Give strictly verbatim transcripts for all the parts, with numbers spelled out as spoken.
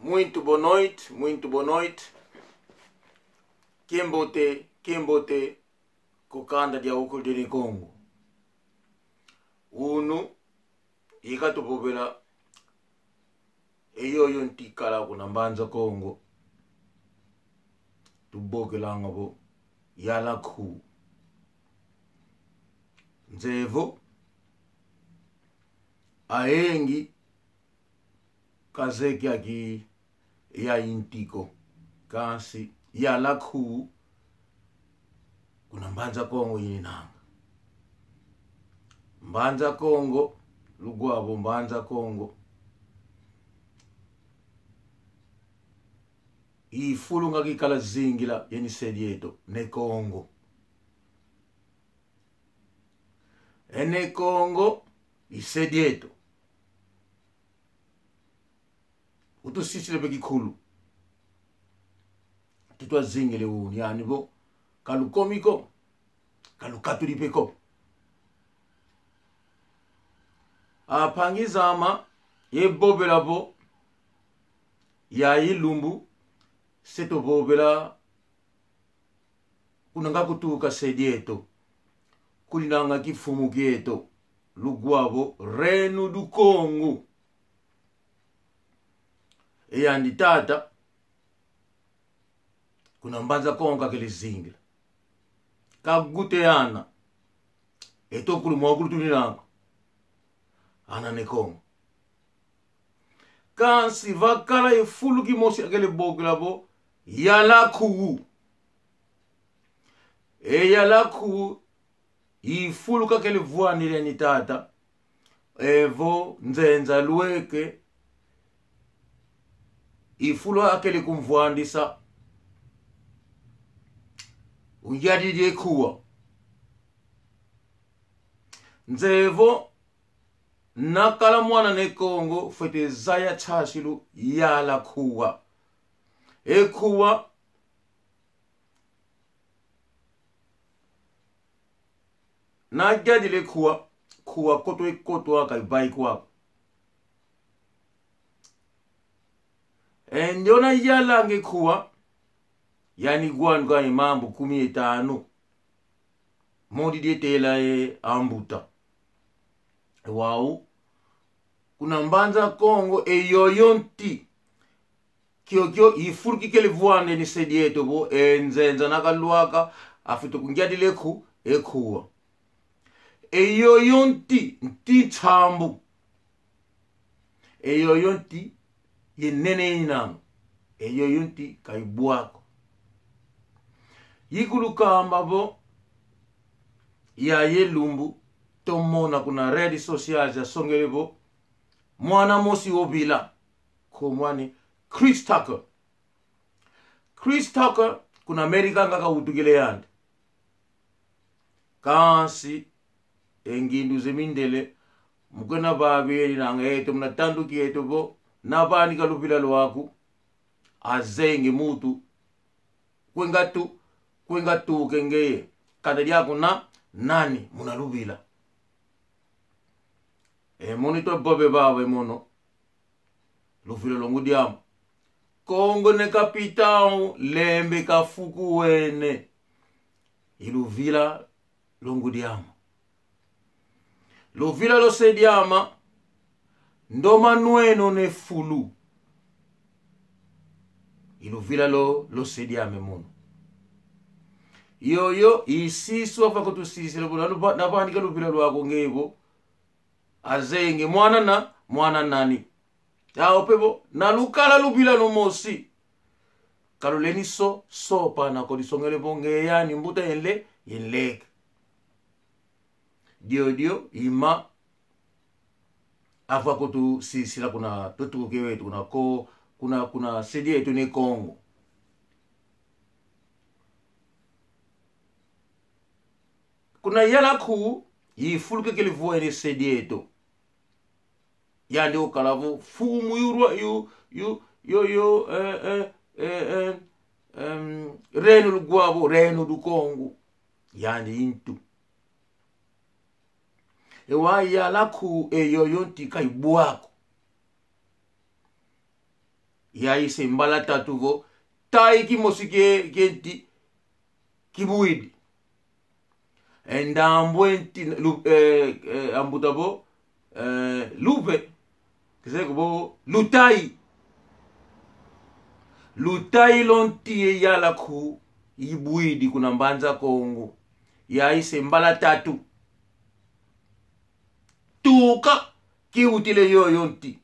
Muito boa noite, muito boa noite. Kiambote, kiambote, ku kanda dia ukulu dia Ne Kongo. Unu, ika tuvovela, e yoyo nti kala kuna Mbanza Kongo. Tuvokelanga vo, yala ku. Nzevo, ayingi, kazeye kiaki ya inti ko. Kansi, yala ku, kuna Mbanza Kongo inanga. Mbanza Kongo, lugwavo Mbanza Kongo. I fulu nga kikala zingila, yani se dieto, Ne Kongo. E Ne Kongo, i se dieto. Utusisile pe kikulu. Tutwa zingile uni, yani vo, kalukomi ko, kalukatuli pe ko. A mpangi zama, ye vovela vo, ya ilumbu, se tuvovela kuna nga kutuka se dieto, kulinanga kimfumu kieto, lugwavo Reino do Congo. E yandi tata, kuna Mbanza Kongo kakele zingila. Kagute ana, eto kulu mwakulu tuninanga. Ana Ne Kongo. Kansi vakala e fulu kimosi akele vokela vo, yala ku. E yala ku, i fulu kakele vwandila yani tata. Evo nzenza lweke, i fulu akele kumvwandisa. Uyadidi e kuwa. Nzevo, nakala mwana Ne Kongo, fwete zaya nsasilu yala kuwa. E kuwa, najadile kuwa, kuwa koto e koto aka ibai kwako. E ndiona yalange kuwa, yani gwanduka e mambu kumi e tanu. Modi dietela e ambuta. Wau, kuna Mbanza Kongo e yoyo nti. Kiokio i fulu kikele vwanda yani se dieto vo, e nzenza nakalwaka, afwete kungyadila e ku, e kuwa. E yoyo nti, nti nsambu. E yoyo nti, ye nene inano. E yoyo nti, ka ibwa ko. Ikulukamba vo, ya ye lumbu, tumona kuna redes sociais asongele vo, mwana mosi ovila, nkumbu ani Chris Tucker. Chris Tucker, kuna Amerika nga kawutukile yandi. Kansi, e ngindu ze mindele, mu kwenda vavili nanga eto muna tandu kieto vo, navanika luvila lwaku, azeye nge mutu, kwe nga tu, kwe nga tuke ngeye, kanda diaku na, nani, muna luvila. E mono itwa vove vava e mono. Luvila lwa ngudi ama. Kongo ne kapitão, lembe kafuku wene. I luvila lwa ngudi ama. Luvila lwa se diame, ndo manweno ne fulu. I luvila lwa, lwa se diame mono. Yoyo, i sisu ava kutusisila vo, nanu va-, navanika luvila lwaku nge vo, azeye nge mwana na, mwana nani. Awo pe vo, nalukala luvila lumosi. Ka luleni so, sopana ko disongele vo nge yani mbuta ye nle-, ye nleke. Diodio, ima, ava kutusisila kuna tutuke wetu, kuna ko, kuna, kuna se dieto ne Kongo. Kuna yala ku, i fulu kekele vwene se dieto. Yandi ukala vo fumu yurwa yu, yu, yo, yo, eh, eh, eh, eh, em, Reino lugwavo, Reino do Congo. Yandi i ntu. Ewa yala ku e yoyo nti ka ibwa ko. Yayi se mbala tatu vo, tayi kimosi kie, kie nti, kibwidi. E ndambu e nti, lu-, eh, eh, ambuta vo, eh, lupe, kizeye ko vo, lutayi. Lutayi lwa nti ye yala ku ibwidi kuna Mbanza Kongo. Yayi se mbala tatu. Tuka kiutile yoyo nti.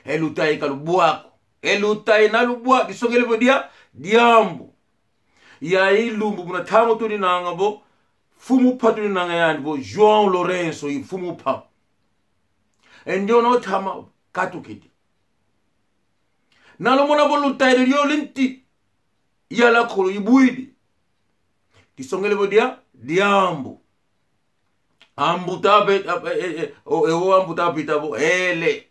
E lutayi ka lubwa ko. E lutayi na lubwa, disongele vo dia, diambu. Yayi lumbu muna ntangu tuninanga vo, mfumu mpa tuninanga yandi vo, João Lourenço i mfumu mpa. E ndiona otama katukidi. Na lumona vo lutayi lio lwa nti, yala kulu ibwidi. Disongele vo dia, diambu. Ambuta ape, ape, e, e, o, e, o ambuta apita vo, ele.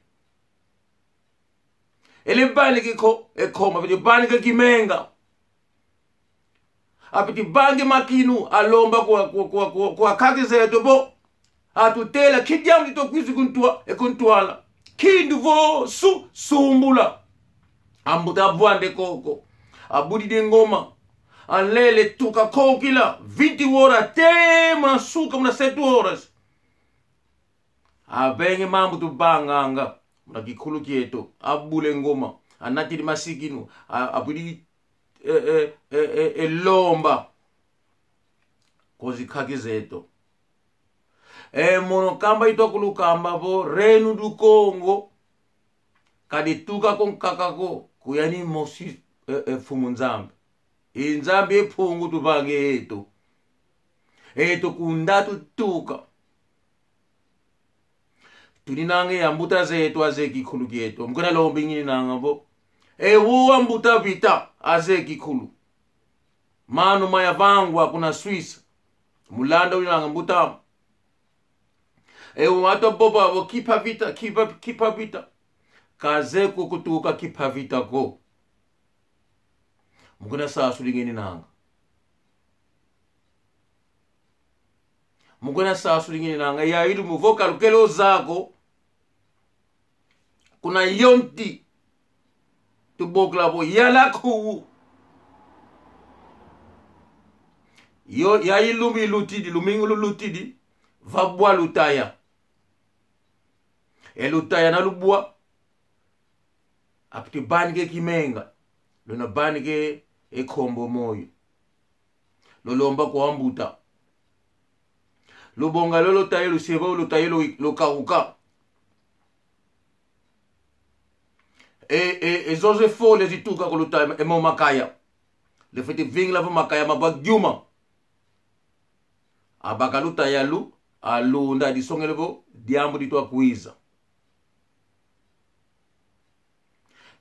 Ele vanike ko, e koma, apiti vanike kimenga. Apiti vange makinu, alomba kwa, kwa, kwa, kwa, kwa kaki zeto vo. Atutela, ki diambu ditwa kwizi kuntwa-, e kuntwala. Kindu vo su-, sumbula. Ambuta avwande koko. Abudidi ngoma. Anlele tuka kokila. Vinte horas te muna nsuka muna sete horas. Avenge mambu tuvanganga. Muna kikulu kieto. Abule ngoma. Anatidi masikinu. A-, abwidi, e, e, e, e, e lomba. Kwa zi kaki zeto. E mono kamba itwa kulukamba vo Reino do Congo, ka dituka ko nkaka ko, ku yani mosi, e, e, Mfumu Nzambi. E Nzambi e Mpungu tuvange eto. Eto kunda tutuka. Tuninanga e ambuta zeto azeye kikulu kieto. Mu kuna lombi ngininanga vo. E wo ambuta Vita azeye kikulu. Mano maya vangwa kuna Suisse. Mu Landa uninanga mbuta. E watu avova vo Kimpa Vita, Kimpa, Kimpa Vita. Kazeye ko kutuka Kimpa Vita ko. Mu kuna sasuli ngininanga. Mu kuna sasuli ngininanga. Yayi lumbu vo ka lukele ozaya ko. Kuna yo nti tubokela vo yala kuwu. Yo, yayi lumbu ilutidi, lumingu lulutidi, vabwa lutaya. E lutaya na lubwa, apiti vanike kimenga, luna vanike e nkombo moyo. Lulomba kwa ambuta. Lubonga lolo taye luseva, lutaye lu-, lukauka. E, e, e zozo e folha zituka ku lutaye, e mo makaya. Lufwete vingila vo makaya mavwa giuma. Abaka lutaye lu, alunda disongele vo, diambu ditwa kwiza.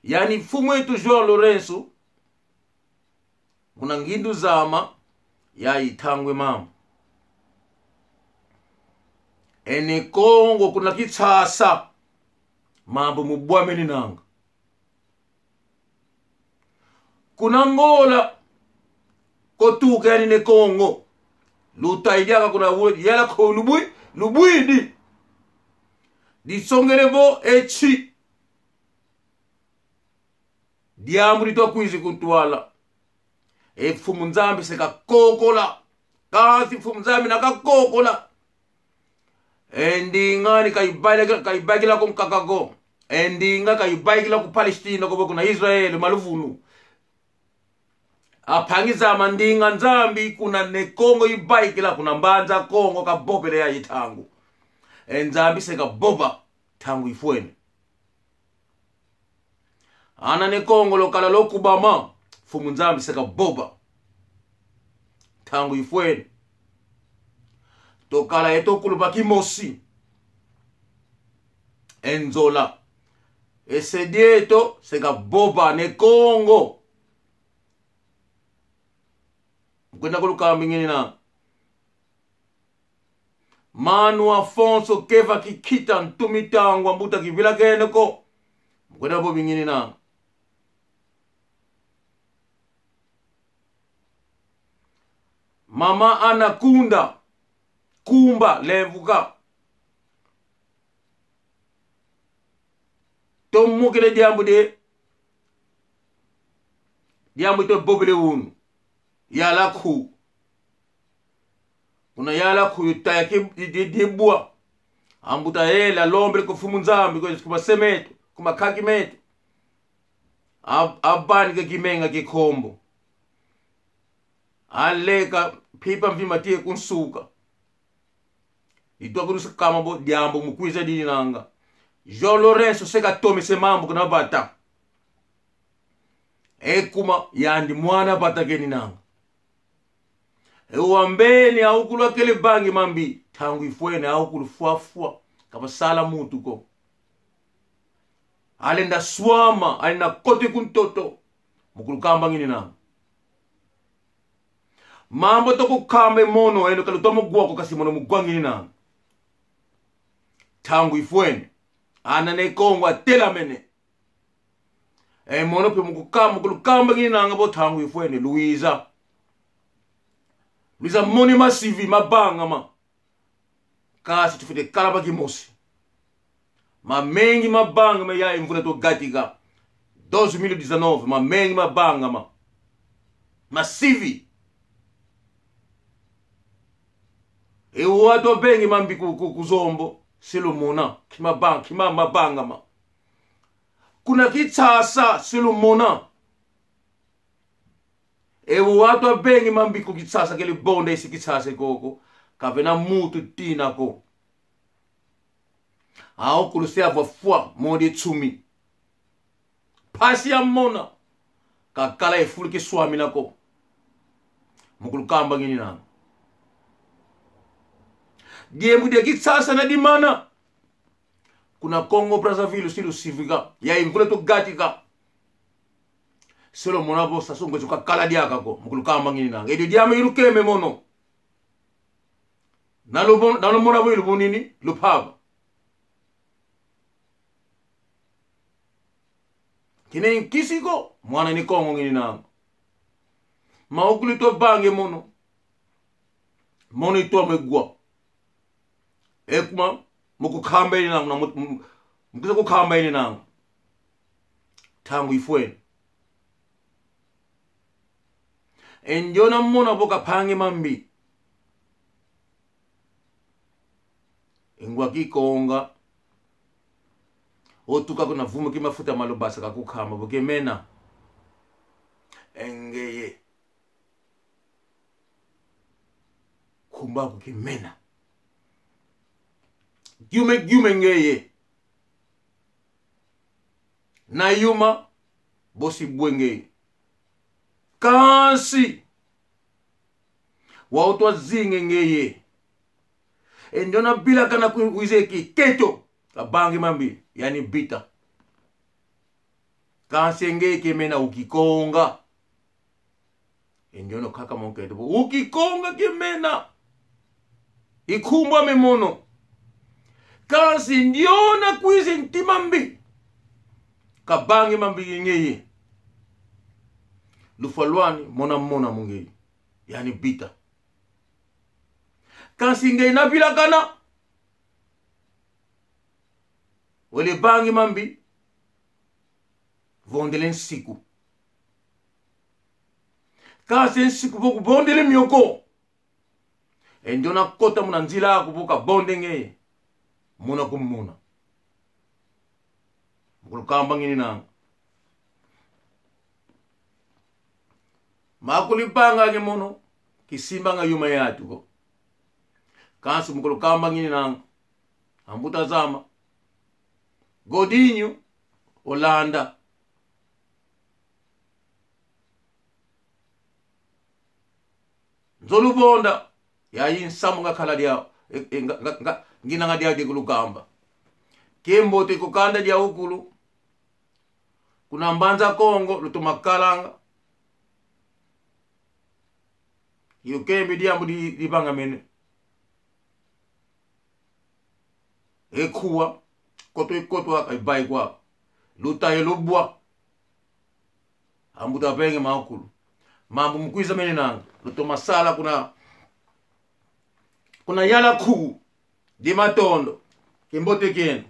Yani mfumu eto João Lourenço, kuna ngindu zama, yayi tangwe mambu. E Ne Kongo kuna Kinshasa, mambu mubwa meninanga. Kuna Angola, kotuka yani Ne Kongo. Lutaye diaka kuna we-, yala ko lubwi-, lubwidi. Disongele vo eti. Diambu ditwa kwizi kuntwala. E Mfumu Nzambi se kakokola. Kansi Mfumu Nzambi na kakokola. E ndinga ni ka ivaikila, ka ivaikila ko nkaka ko. E ndinga ka ivaikila ku Palestina ko vo kuna Israel, maluvunu. Ampangi zama, ndinga Nzambi kuna Ne Kongo ivaikila, kuna Mbanza Kongo kavovele yayi ntangu. E Nzambi se kavova, ntangu ifwene. Ana Ne Kongo lwakala lwakubama, Mfumu Nzambi se kavova. Ntangu ifwene. Twakala yeto kuluba kimosi. E nzola. E se dieto se kavova Ne Kongo. Mu kwenda kulukamba ngininanga. Mano Afonso Keva Kikita Ntumi Tangwa, mbuta kivilakene ko. Mu kwenda vova ngininanga. Mama Ana Kunda, Kumba, lemvuka. Tomokele diambu die. yambu ituvovele unu. Yala ku. Kuna yala ku yutaya ki di, di, dibwa. Ambuta yela lombele ku Mfumu Nzambi, ku, ku mase meto, ku makaki meto. Ab-, abanika kimenga kikombo. Aleka mpimpa mvimba tie ku nsuka. Itwa kulusa kama vo diambu mu kwiza dininanga. João Lourenço se katomese mambu kuna vata. Ekuma yandi mwana vata keninanga. E wambeni aukulu akele vangi mambi, ntangu ifwene aukulu fwafwa, ka vasala mutu ko. Alenda swama, alenda kote ku ntoto, mu kulukamba ngininanga. Mambu toko kamba e mono, eno ka lutoma gwa ko, kasi mono mu gwa ngininanga. Ntangu ifwene, ana Ne Kongo atelamene. E mono pe mu kukamba, mu kulukamba ngininanga vo ntangu ifwene, luiza. Luiza moni masivi, mavangama. Kasi tufwete kala va kimosi. Mamengi mavangama ya e mvula twatika. Dois mil e dezanove, mamengi mavangama. Masivi. E watu avengi mambi ku, ku, ku Zombo, se lumona, kima vang-, kima mavangama. Kuna Kinshasa, se lumona. E watu avengi mambi ku Kinshasa, kele vonda isi Kinshasa koko, kavena mutu tina ko. Aukulu se avafwa, modi tsumi. Mpasi amona, kakala e fulu kiswamina ko. Mu kulukamba ngininanga. Diambu dia Kinshasa na dimana. Kuna Congo Brazzaville si lusivika, ya e mvula twatika. Se lumona vo Sassou Nguesso kakala diaka ko, mu kulukamba ngininanga. Edio diame ilukeme mono. Na lubo-, na lumona vo ilubunini, lupava. Kina nkisi ko, mwana Ne Kongo ngininanga. Maukulu itwa vange mono. Mono itwa megwa. Ekuma, mu kukamba ininanga, mu, mu, mu kwiza kukamba ininanga. Ntangu ifwene. E ndiona mona vo kavange mambi. Ingwa Kikonga. Otuka kuna vumu ki mafuta ma lubasa kakukamba vo kemena. E ngeye. Kumba ku kemena. Giume, giume ngeye. Na yuma, bosi bwe ngeye. Kansi, wau twazinge ngeye. E ndiona vilakana ku-, kwiza e kiketo, kavange mambi, yani vita. Kansi e ngeye kemena u Kikonga. E ndiona kaka monkento vo, u Kikonga kemena. Ikumbu ame mono. Kansi ndiona kwiza ntima mbi. Kavange mambi ngeye. Lufwa lwani, mona mona mu ngeye. Yani vita. Kansi ngeye na vilakana. Wele vange mambi. Vondele nsiku. Kansi nsiku vo kuvondele mio ko. E ndiona kota muna nzila aku vo kavonde ngeye. Muna kumuna. Mu kulukamba ngininanga. Makulipanga ke mono, kisimbanga yuma yatu ko. Kansi mu kulukamba ngininanga. Ambuta zame. Godinho, Holanda. Nzoluvonda, yayi nsamu ngakala dia, e, e, nga, nga, nga, nginanga dia, dia kulukamba. Kiambote ku kanda dia ukulu. Kuna Mbanza Kongo, lutoma kalanga. Yukembi diambu di, divangamene. E kuwa, koto e koto aka ibai kwa. Luta e lubwa. Ambuta venge maukulu. Mambu mu kwiza menenanga. Lutoma sala kuna, kuna yala ku. Di matondo. Kimbote kieno.